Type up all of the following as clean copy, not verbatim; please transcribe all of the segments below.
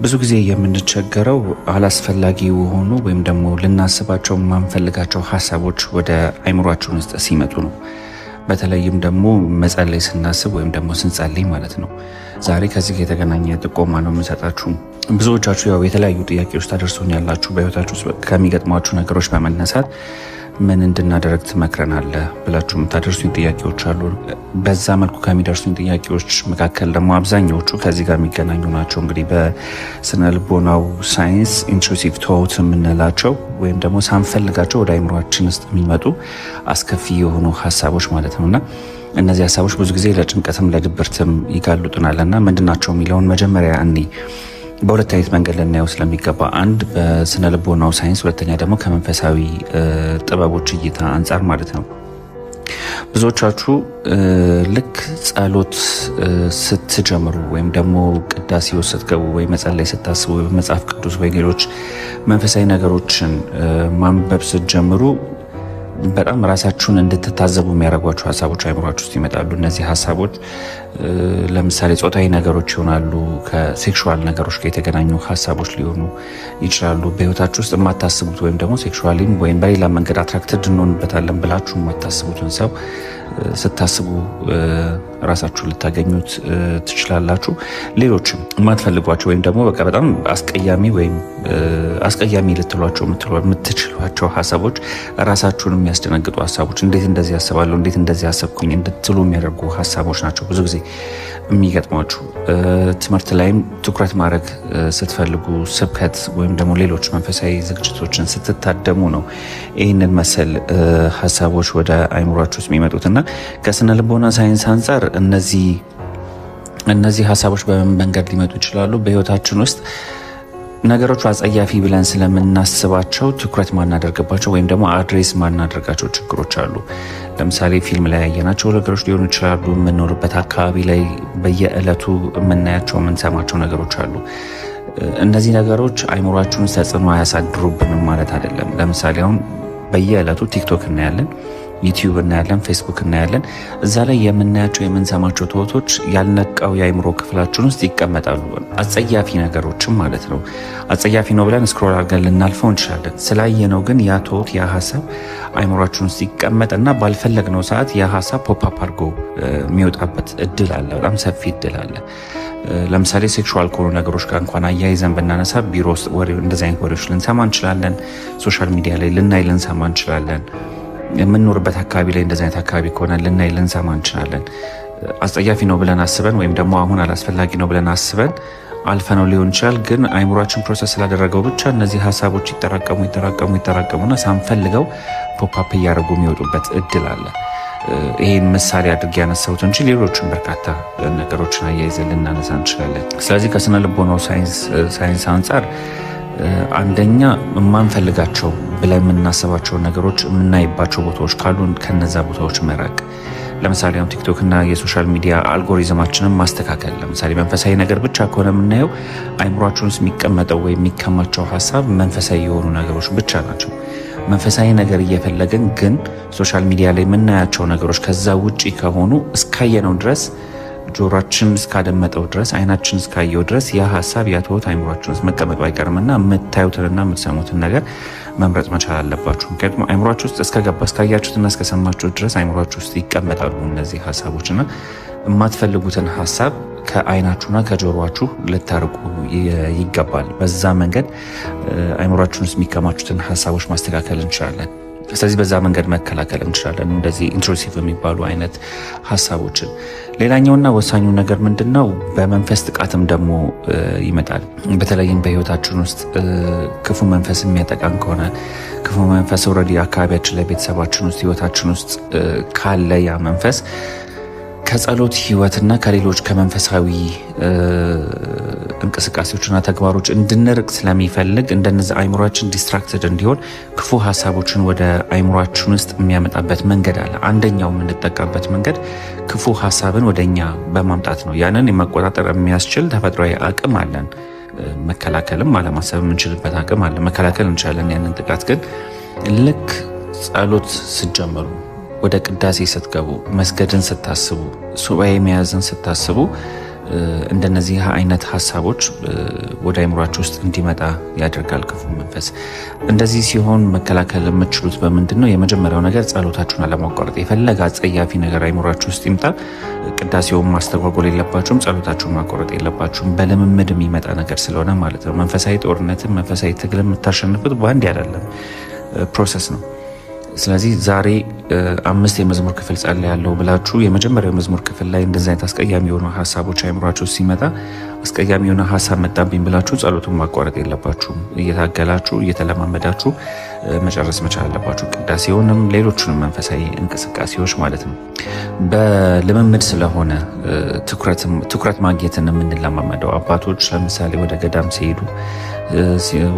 ብዙ ጊዜ የምንቸገረው አላስፈላጊ የሆኑ ወይም ደግሞ ልናስባቸው የማንፈልጋቸው ሀሳቦች ወደ አይምሯችን ውስጥ ሲመጡ ነው። በተለይም ደግሞ መጸለይ ስናስብ ወይም ደግሞ ስንጸልይ ማለት ነው። ዛሬ ከዚህ ጋር የተገናኘ ጥቆማ ነው የምንሰጣችሁ። ብዙዎቻችሁ ያው የተለያዩ ጥያቄዎች ታደርሱኛላችሁ። በህይወታችሁ ውስጥ ከሚገጥሟችሁ ነገሮች በመነሳት ምን እንድናደርግ ትመክረናለህ ብላችሁ የምታደርሱኝ ጥያቄዎች አሉ። በዛ መልኩ ከሚደርሱኝ ጥያቄዎች መካከል ደግሞ አብዛኛዎቹ ከዚህ ጋር የሚገናኙ ናቸው። እንግዲህ በስነ ልቦናው ሳይንስ intrusive thought የምንላቸው ወይም ደግሞ ሳንፈልጋቸው ወደ አይምሯችን ውስጥ የሚመጡ አስከፊ የሆኑ ሀሳቦች ማለት ነው እና እነዚህ ሀሳቦች ብዙ ጊዜ ለጭንቀትም ለድብርትም ይጋልጡናል እና ምንድናቸው የሚለውን መጀመሪያ እኔ በሁለት አይነት መንገድ ልናየው ስለሚገባ፣ አንድ በስነ ልቦናው ሳይንስ፣ ሁለተኛ ደግሞ ከመንፈሳዊ ጥበቦች እይታ አንጻር ማለት ነው። ብዙዎቻችሁ ልክ ጸሎት ስትጀምሩ ወይም ደግሞ ቅዳሴ ውስጥ ስትገቡ ወይ መጸለይ ስታስቡ ወይ መጽሐፍ ቅዱስ ወይ ሌሎች መንፈሳዊ ነገሮችን ማንበብ ስትጀምሩ በጣም ራሳችሁን እንድትታዘቡ የሚያደርጓችሁ ሀሳቦች አይምሯችሁ ውስጥ ይመጣሉ። እነዚህ ሀሳቦች ለምሳሌ ጾታዊ ነገሮች ይሆናሉ። ከ sexual ነገሮች ጋር የተገናኙ ሀሳቦች ሊሆኑ ይችላሉ። በህይወታችሁ ውስጥ የማታስቡት ወይም ደግሞ sexually ም ወይም በሌላ መንገድ attracted እንሆንበታለን ብላችሁ የማታስቡትን ሰው ስታስቡ ራሳችሁ ልታገኙት ትችላላችሁ። ሌሎችም የማትፈልጓቸው ወይም ደግሞ በቃ በጣም አስቀያሚ ወይም አስቀያሚ ልትሏቸው የምትችሏቸው ሀሳቦች፣ ራሳችሁን የሚያስደነግጡ ሀሳቦች፣ እንዴት እንደዚህ ያስባለሁ፣ እንዴት እንደዚህ ያሰብኩኝ እንድትሉ የሚያደርጉ ሀሳቦች ናቸው ብዙ ጊዜ የሚገጥሟችሁ። ትምህርት ላይም ትኩረት ማድረግ ስትፈልጉ፣ ስብከት ወይም ደግሞ ሌሎች መንፈሳዊ ዝግጅቶችን ስትታደሙ ነው ይህንን መሰል ሀሳቦች ወደ አይምሯችሁ ውስጥ የሚመጡት። እና ከስነ ልቦና ሳይንስ አንጻር እነዚህ ሀሳቦች በምን መንገድ ሊመጡ ይችላሉ? በህይወታችን ውስጥ ነገሮቹ አጸያፊ ብለን ስለምናስባቸው ትኩረት ማናደርግባቸው ወይም ደግሞ address ማናደርጋቸው ችግሮች አሉ። ለምሳሌ ፊልም ላይ ያየናቸው ነገሮች ሊሆኑ ይችላሉ። የምንኖርበት አካባቢ ላይ በየዕለቱ የምናያቸው፣ የምንሰማቸው ነገሮች አሉ። እነዚህ ነገሮች አይምሯችሁን ተጽዕኖ አያሳድሩብንም ማለት አይደለም። ለምሳሌ አሁን በየዕለቱ ቲክቶክ እናያለን፣ ዩቲዩብ እናያለን፣ ፌስቡክ እናያለን። እዛ ላይ የምናያቸው፣ የምንሰማቸው ትወቶች ያልነቃው የአይምሮ ክፍላችን ውስጥ ይቀመጣሉ። አጸያፊ ነገሮችም ማለት ነው። አጸያፊ ነው ብለን scroll አድርገን ልናልፈው እንችላለን። ስላየነው ግን ያ thought፣ ያ ሀሳብ አይምሯችን ውስጥ ይቀመጥና ባልፈለግነው ሰዓት ያ ሀሳብ pop up አድርጎ የሚወጣበት እድል አለ። በጣም ሰፊ እድል አለ። ለምሳሌ sexual ከሆኑ ነገሮች ጋር እንኳን አያይዘን ብናነሳ ቢሮ ውስጥ እንደዚህ አይነት ወሬዎች ልንሰማ እንችላለን። Social media ላይ ልናይ፣ ልንሰማ እንችላለን። የምንኖርበት አካባቢ ላይ እንደዚህ አይነት አካባቢ ከሆነ ልናይ፣ ልንሰማ እንችላለን። አስጸያፊ ነው ብለን አስበን ወይም ደግሞ አሁን አላስፈላጊ ነው ብለን አስበን አልፈነው ሊሆን ይችላል። ግን አይምሯችን process ስላደረገው ብቻ እነዚህ ሀሳቦች ይጠራቀሙ፣ ይጠራቀሙ፣ ይጠራቀሙና ሳንፈልገው pop up እያደረጉ የሚወጡበት እድል አለ። ይህን ምሳሌ አድርጌ ያነሳሁት እንጂ ሌሎችም በርካታ ነገሮችን አያይዘን ልናነሳ እንችላለን። ስለዚህ ከስነ ልቦናው ሳይንስ አንጻር አንደኛ የማንፈልጋቸው ብለን የምናስባቸው ነገሮች የምናይባቸው ቦታዎች ካሉ ከነዛ ቦታዎች መራቅ። ለምሳሌ አሁን ቲክቶክ እና የ social media algorithm ኣችንን ማስተካከል። ለምሳሌ መንፈሳዊ ነገር ብቻ ከሆነ የምናየው አይምሯችን ውስጥ የሚቀመጠው ወይም የሚከማቸው ሀሳብ መንፈሳዊ የሆኑ ነገሮች ብቻ ናቸው። መንፈሳዊ ነገር እየፈለግን ግን social media ላይ የምናያቸው ነገሮች ከዛ ውጪ ከሆኑ እስካየነው ድረስ፣ ጆሯችን እስካደመጠው ድረስ፣ አይናችን እስካየው ድረስ ያ ሀሳብ፣ ያ thought አይምሯችን ውስጥ መቀመጡ አይቀርምና የምታዩትንና የምትሰሙትን ነገር መምረጥ መቻል አለባችሁ። ምክንያቱም አይምሯችሁ ውስጥ እስከገባ፣ እስካያችሁትና እስከሰማችሁት ድረስ አይምሯችሁ ውስጥ ይቀመጣሉ እነዚህ ሀሳቦች እና የማትፈልጉትን ሀሳብ ከአይናችሁና ከጆሮአችሁ ልታርቁ ይገባል። በዛ መንገድ አይምሯችሁን ውስጥ የሚከማቹትን ሀሳቦች ማስተካከል እንችላለን። ስለዚህ በዛ መንገድ መከላከል እንችላለን እንደዚህ intrusive የሚባሉ አይነት ሀሳቦችን። ሌላኛውና ወሳኙ ነገር ምንድን ነው? በመንፈስ ጥቃትም ደግሞ ይመጣል። በተለይም በህይወታችን ውስጥ ክፉ መንፈስ የሚያጠቃን ከሆነ፣ ክፉ መንፈስ already አካባቢያችን ላይ፣ ቤተሰባችን ውስጥ፣ ህይወታችን ውስጥ ካለ ያ መንፈስ ከጸሎት ህይወትና ከሌሎች ከመንፈሳዊ እንቅስቃሴዎችና ተግባሮች እንድንርቅ ስለሚፈልግ እንደነዚ አይምሯችን distracted እንዲሆን ክፉ ሀሳቦችን ወደ አይምሯችን ውስጥ የሚያመጣበት መንገድ አለ። አንደኛው የምንጠቃበት መንገድ ክፉ ሀሳብን ወደ እኛ በማምጣት ነው። ያንን የመቆጣጠር የሚያስችል ተፈጥሯዊ አቅም አለን። መከላከልም አለማሰብ የምንችልበት አቅም አለ። መከላከል እንችላለን ያንን ጥቃት። ግን ልክ ጸሎት ስትጀምሩ፣ ወደ ቅዳሴ ስትገቡ፣ መስገድን ስታስቡ፣ ሱባኤ መያዝን ስታስቡ እንደነዚህ አይነት ሀሳቦች ወደ አይምሯችሁ ውስጥ እንዲመጣ ያደርጋል ክፉ መንፈስ። እንደዚህ ሲሆን መከላከል የምትችሉት በምንድን ነው? የመጀመሪያው ነገር ጸሎታችሁን አለማቋረጥ። የፈለገ አጸያፊ ነገር አይምሯችሁ ውስጥ ይምጣ፣ ቅዳሴውን ማስተጓጎል የለባችሁም፣ ጸሎታችሁን ማቋረጥ የለባችሁም። በልምምድ የሚመጣ ነገር ስለሆነ ማለት ነው። መንፈሳዊ ጦርነትን መንፈሳዊ ትግል የምታሸንፉት በአንድ አይደለም፣ process ነው። ስለዚህ ዛሬ 5 የመዝሙር ክፍል ጸልያለሁ ብላችሁ የመጀመሪያው የመዝሙር ክፍል ላይ እንደዚህ አይነት አስቀያሚ የሆኑ ሀሳቦች አይምሯችሁ ሲመጣ አስቀያሚ የሆነ ሀሳብ መጣብኝ ብላችሁ ጸሎቱን ማቋረጥ የለባችሁም። እየታገላችሁ እየተለማመዳችሁ መጨረስ መቻል አለባችሁ። ቅዳሴውንም ሌሎቹንም መንፈሳዊ እንቅስቃሴዎች ማለት ነው። በልምምድ ስለሆነ ትኩረት ማግኘትን የምንለማመደው። አባቶች ለምሳሌ ወደ ገዳም ሲሄዱ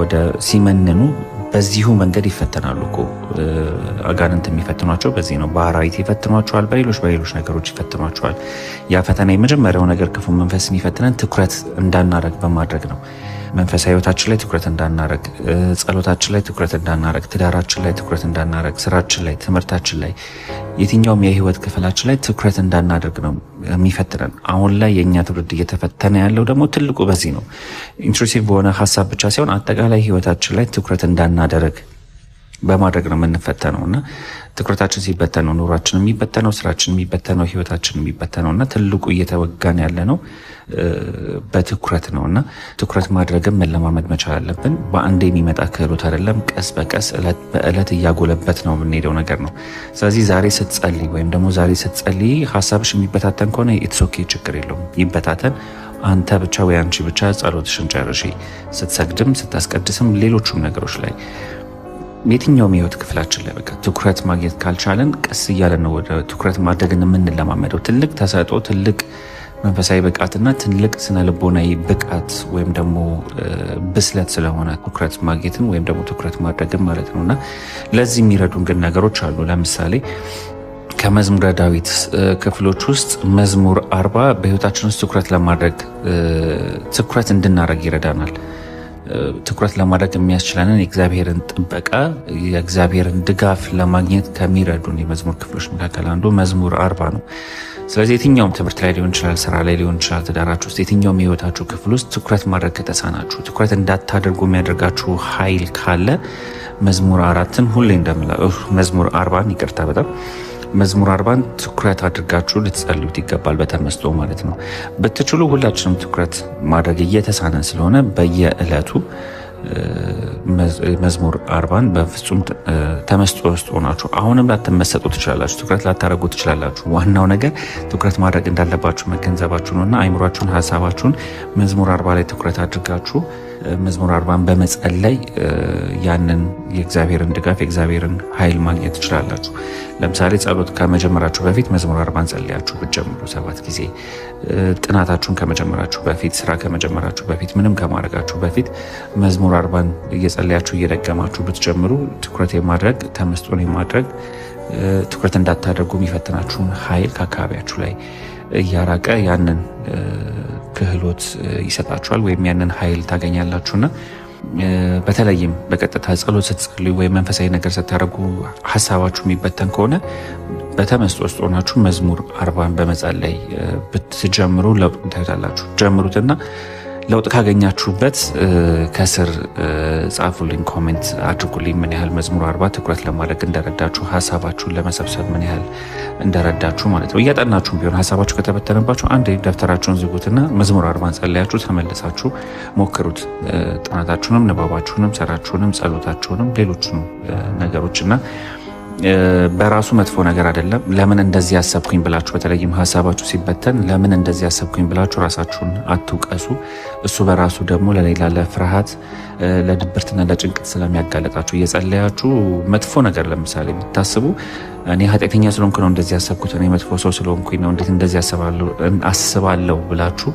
ወደ ሲመንኑ በዚሁ መንገድ ይፈተናሉ እኮ። አጋንንት የሚፈትኗቸው በዚህ ነው። በአራዊት ይፈትኗቸዋል፣ በሌሎች ነገሮች ይፈትኗቸዋል። ያ ፈተና የመጀመሪያው ነገር ክፉ መንፈስ የሚፈትነን ትኩረት እንዳናረግ በማድረግ ነው። መንፈሳዊ ሕይወታችን ላይ ትኩረት እንዳናረግ፣ ጸሎታችን ላይ ትኩረት እንዳናረግ፣ ትዳራችን ላይ ትኩረት እንዳናረግ፣ ስራችን ላይ፣ ትምህርታችን ላይ፣ የትኛውም የህይወት ክፍላችን ላይ ትኩረት እንዳናደርግ ነው የሚፈትነን። አሁን ላይ የእኛ ትውልድ እየተፈተነ ያለው ደግሞ ትልቁ በዚህ ነው። Intrusive በሆነ ሀሳብ ብቻ ሳይሆን አጠቃላይ ህይወታችን ላይ ትኩረት እንዳናደርግ በማድረግ ነው የምንፈተነው። እና ትኩረታችን ሲበተነው ኑሯችን የሚበተነው፣ ስራችን የሚበተነው፣ ህይወታችን የሚበተነው። እና ትልቁ እየተወጋን ያለ ነው በትኩረት ነው። እና ትኩረት ማድረግም መለማመድ መቻል አለብን። በአንድ የሚመጣ ክህሎት አይደለም። ቀስ በቀስ እለት በእለት እያጎለበት ነው የምንሄደው ነገር ነው። ስለዚህ ዛሬ ስትጸልይ ወይም ደግሞ ዛሬ ስትጸልይ ሀሳብሽ የሚበታተን ከሆነ it's okay፣ ችግር የለውም፣ ይበታተን። አንተ ብቻ ወይ አንቺ ብቻ ጸሎትሽን ጨርሺ። ስትሰግድም ስታስቀድስም ሌሎቹም ነገሮች ላይ የትኛውም የህይወት ክፍላችን ላይ በቃ ትኩረት ማግኘት ካልቻለን ቀስ እያለን ነው ወደ ትኩረት ማድረግን የምንለማመደው። ትልቅ ተሰጥኦ፣ ትልቅ መንፈሳዊ ብቃትና ትልቅ ስነ ልቦናዊ ብቃት ወይም ደግሞ ብስለት ስለሆነ ትኩረት ማግኘትን ወይም ደግሞ ትኩረት ማድረግን ማለት ነው። እና ለዚህ የሚረዱን ግን ነገሮች አሉ። ለምሳሌ ከመዝሙረ ዳዊት ክፍሎች ውስጥ መዝሙር 40 በህይወታችን ውስጥ ትኩረት ለማድረግ ትኩረት እንድናደርግ ይረዳናል። ትኩረት ለማድረግ የሚያስችለንን የእግዚአብሔርን ጥበቃ የእግዚአብሔርን ድጋፍ ለማግኘት ከሚረዱን የመዝሙር ክፍሎች መካከል አንዱ መዝሙር 40 ነው። ስለዚህ የትኛውም ትምህርት ላይ ሊሆን ይችላል፣ ስራ ላይ ሊሆን ይችላል፣ ትዳራችሁ ውስጥ የትኛውም የህይወታችሁ ክፍል ውስጥ ትኩረት ማድረግ ከተሳናችሁ፣ ትኩረት እንዳታደርጉ የሚያደርጋችሁ ኃይል ካለ መዝሙር 4ን ሁሌ እንደምላ መዝሙር 40ን ይቅርታ በጣም መዝሙር 40ን ትኩረት አድርጋችሁ ልትጸልዩት ይገባል። በተመስጦ ማለት ነው። ብትችሉ ሁላችንም ትኩረት ማድረግ እየተሳነን ስለሆነ በየዕለቱ መዝሙር 40ን በፍጹም ተመስጦ ውስጥ ሆናችሁ አሁንም ላትመሰጡ ትችላላችሁ፣ ትኩረት ላታደርጉ ትችላላችሁ። ዋናው ነገር ትኩረት ማድረግ እንዳለባችሁ መገንዘባችሁ ነውና አይምሯችሁን፣ ሀሳባችሁን መዝሙር 40 ላይ ትኩረት አድርጋችሁ መዝሙር 40ን በመጸለይ ያንን የእግዚአብሔርን ድጋፍ የእግዚአብሔርን ኃይል ማግኘት ትችላላችሁ። ለምሳሌ ጸሎት ከመጀመራችሁ በፊት መዝሙር 40ን ጸልያችሁ ብትጀምሩ 7 ጊዜ፣ ጥናታችሁን ከመጀመራችሁ በፊት፣ ስራ ከመጀመራችሁ በፊት፣ ምንም ከማድረጋችሁ በፊት መዝሙር 40ን እየጸለያችሁ እየደገማችሁ ብትጀምሩ ትኩረት የማድረግ ተመስጦን የማድረግ ትኩረት እንዳታደርጉ የሚፈትናችሁን ኃይል ከአካባቢያችሁ ላይ እያራቀ ያንን ክህሎት ይሰጣችኋል ወይም ያንን ኃይል ታገኛላችሁና በተለይም በቀጥታ ጸሎት ስትጸልዩ ወይም መንፈሳዊ ነገር ስታደርጉ ሀሳባችሁ የሚበተን ከሆነ በተመስጦ ውስጥ ሆናችሁ መዝሙር 40ን በመጸለይ ብትጀምሩ ለውጥ ታዩታላችሁ። ጀምሩትና ለውጥ ካገኛችሁበት ከስር ጻፉልኝ፣ comment አድርጉልኝ ምን ያህል መዝሙር 40 ትኩረት ለማድረግ እንደረዳችሁ፣ ሀሳባችሁን ለመሰብሰብ ምን ያህል እንደረዳችሁ ማለት ነው። እያጠናችሁም ቢሆን ሀሳባችሁ ከተበተነባችሁ አንዴ ደብተራችሁን ዝጉትና መዝሙር 40ን ጸልያችሁ ተመልሳችሁ ሞክሩት። ጥናታችሁንም፣ ንባባችሁንም፣ ስራችሁንም፣ ጸሎታችሁንም ሌሎችንም ነገሮች እና በራሱ መጥፎ ነገር አይደለም። ለምን እንደዚህ ያሰብኩኝ ብላችሁ በተለይም ሀሳባችሁ ሲበተን ለምን እንደዚህ ያሰብኩኝ ብላችሁ ራሳችሁን አትውቀሱ። እሱ በራሱ ደግሞ ለሌላ ለፍርሃት፣ ለድብርትና ለጭንቀት ስለሚያጋለጣችሁ እየጸለያችሁ መጥፎ ነገር ለምሳሌ ብታስቡ እኔ ኃጢአተኛ ስለሆንኩ ነው እንደዚህ ያሰብኩት፣ እኔ መጥፎ ሰው ስለሆንኩኝ ነው እንዴት እንደዚህ አስባለሁ ብላችሁ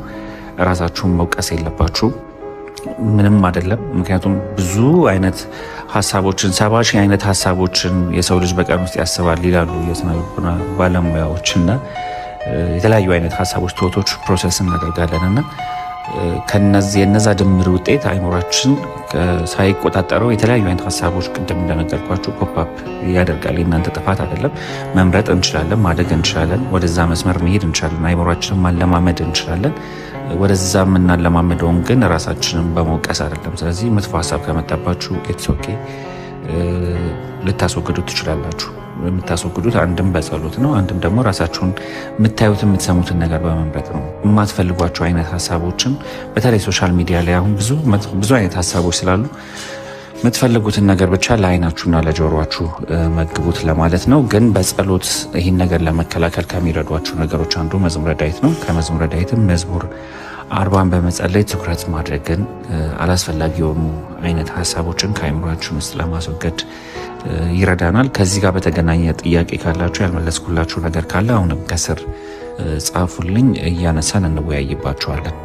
ራሳችሁን መውቀስ የለባችሁ። ምንም አይደለም። ምክንያቱም ብዙ አይነት ሀሳቦችን 70,000 አይነት ሀሳቦችን የሰው ልጅ በቀን ውስጥ ያስባል ይላሉ የስነ ልቦና ባለሙያዎች እና የተለያዩ አይነት ሀሳቦች thought ኦች process እናደርጋለን እና ከነዚህ የነዛ ድምር ውጤት አይምሯችን ሳይቆጣጠረው የተለያዩ አይነት ሀሳቦች ቅድም እንደነገርኳችሁ pop up ያደርጋል። የእናንተ ጥፋት አይደለም። መምረጥ እንችላለን፣ ማደግ እንችላለን፣ ወደዛ መስመር መሄድ እንችላለን፣ አይምሯችንን ማለማመድ እንችላለን። ወደዛ የምናለማመደውን ግን ራሳችንን በመውቀስ አይደለም። ስለዚህ መጥፎ ሀሳብ ከመጣባችሁ it's okay፣ ልታስወግዱት ትችላላችሁ። የምታስወግዱት አንድም በጸሎት ነው፣ አንድም ደግሞ ራሳችሁን የምታዩትን የምትሰሙትን ነገር በመምረጥ ነው። የማትፈልጓቸው አይነት ሀሳቦችን በተለይ social media ላይ አሁን ብዙ ብዙ አይነት ሀሳቦች ስላሉ የምትፈልጉትን ነገር ብቻ ለአይናችሁና ለጆሮአችሁ መግቡት ለማለት ነው። ግን በጸሎት ይህን ነገር ለመከላከል ከሚረዷችሁ ነገሮች አንዱ መዝሙረ ዳዊት ነው። ከመዝሙረ ዳዊትም መዝሙር 40ን በመጸለይ ትኩረት ማድረግን አላስፈላጊ የሆኑ አይነት ሀሳቦችን ከአይምሯችን ውስጥ ለማስወገድ ይረዳናል። ከዚህ ጋር በተገናኘ ጥያቄ ካላችሁ፣ ያልመለስኩላችሁ ነገር ካለ አሁንም ከስር ጻፉልኝ፣ እያነሳን እንወያይባቸዋለን።